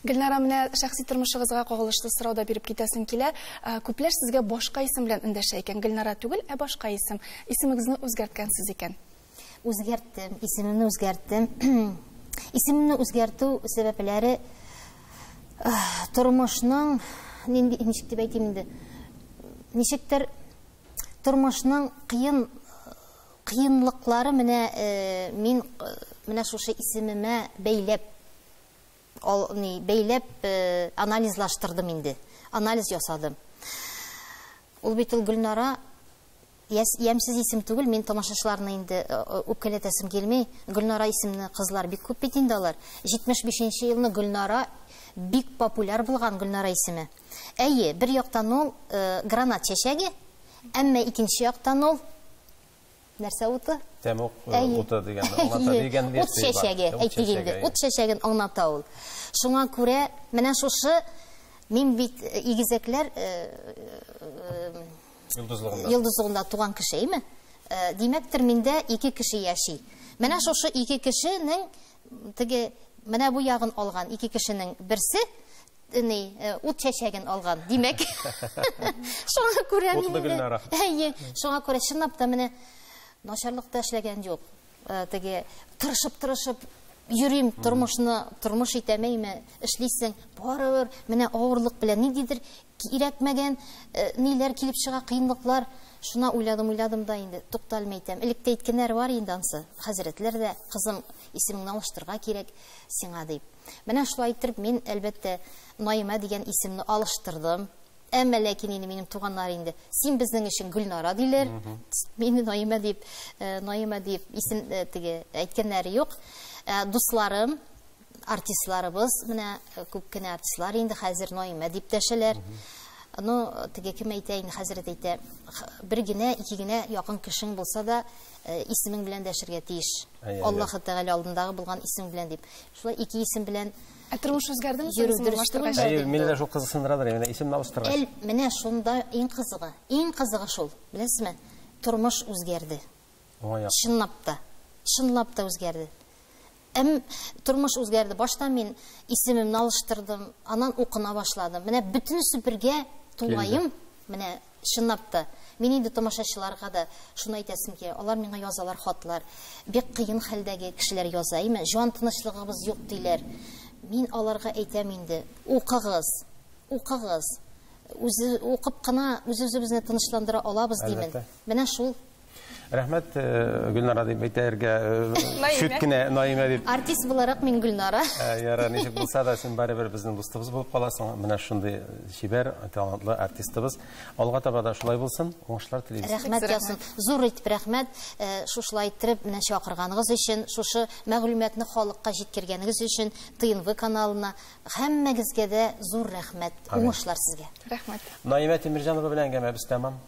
Гөлнара, менә шәхси тормышыгызга кагылышлы сорау да биреп китәсем килә. Күпләр сезгә башка исем белән эндәшә икән. Гөлнара түгел, ә башка исем. Исемегезне үзгәрткәнсез икән. Үзгәрттем, исемемне үзгәрттем. Исемемне үзгәртү сәбәпләре тормышның нинди, ничек дип әйтим инде, ничектер тормышның кыен кыенлыклары менә мин менә шушы исемемә бәйләп ал, ни, бәйләп анализлаштырдым инде. Анализ ясадым. Ул бит ул Гөлнара ямьсез исем түгел, мин тамашачыларны инде үпкәләтәсем килми. Гөлнара исемле кызлар бик күп бит инде алар. 75 елны Гөлнара бик популяр булган Гөлнара исеме. Әйе, бер яктан ул гранат чәчәге, әмма икенче яктан ул нәрсә уты? Тәмуг уты дигән аңлата дигән Ут чәчәге, әйтик инде. Ут чәчәген аңлата ул. Шуңа күрә менә шушы мин бит игезәкләр йолдызлыгында. Йолдызлыгында туган кеше, әйме? Димәктер, миндә ике кеше яши. Менә шушы ике кешенең теге менә бу ягын алган ике кешенең берсе ни, ут чәчәген алган. Димәк, шуңа күрә мин Утлы Гөлнара. Әйе, шуңа күрә чынлап та менә начарлык та эшләгән юк. Теге тырышып-тырышып йөрим, тормышны тормыш итәм, әйме, эшлисең, барыбер менә авырлык белән ниндидер кирәкмәгән ниләр килеп чыга, кыенлыклар. Шуна уйладым, уйладым да инде, тукталмый әйтәм. Элек тә әйткәннәр бар инде ансы. Хәзрәтләр дә, кызым, исемеңне алыштырырга кирәк сиңа дип. Менә шулай иттереп мин, әлбәттә, Наимә дигән исемне алыштырдым. Әмма ләкин инде минем туганнар инде, син безнең өчен Гөлнара диләр. Мине Наимә дип, Наимә дип исем теге әйткәннәре юк. Дусларым, артистларыбыз, менә күп кенә артистлар инде хәзер Наимә дип дәшәләр. Ну, теге кем әйтә инде, хәзрәт әйтә, бер генә, ике генә якын кешең булса да, исемең белән дәшергә тиеш. Аллаһы Тәгалә алдындагы булган исем белән дип. Шулай ике исем белән Ә тормыш үзгәрдеме соң исем алыштыргач? Әйе, мине дә шул кызыксындырадыр, менә исемне алыштыргач. Әл, менә шунда иң кызыгы, иң кызыгы шул, беләсезме? Тормыш үзгәрде. Уңай як. Чынлап та, чынлап та үзгәрде. Әм тормыш үзгәрде. Башта мин исемемне алыштырдым, аннан укына башладым. Менә бөтенесе бергә тулаем, менә чынлап та. Мин инде тамашачыларга да шуны әйтәсем килә. Алар миңа язалар хатлар. Бик кыен хәлдәге кешеләр яза, әйме? Җан тынычлыгыбыз юк диләр. Мин аларга әйтәм инде, укыгыз, укыгыз. Үзе укып кына үз-үзебезне тынычландыра алабыз димен. Менә шул. Рәхмәт, Гөлнара дип әйтәргә, чүт кенә Наимә дип. Артист буларак мин Гөлнара. Ярар, ничек булса да, син барыбер безнең дустыбыз булып каласың. Менә шундый чибәр, талантлы артистыбыз. Алга таба да шулай булсын. Уңышлар телибез. Рәхмәт яусын. Зур итеп рәхмәт. Шушылай иттереп менә чакырганыгыз өчен, шушы мәгълүматны халыкка җиткергәнегез өчен ТНВ каналына һәммәгезгә дә зур рәхмәт. Уңышлар сезгә. Рәхмәт. Наимә Тимерҗанова белән әңгәмәбез тәмам.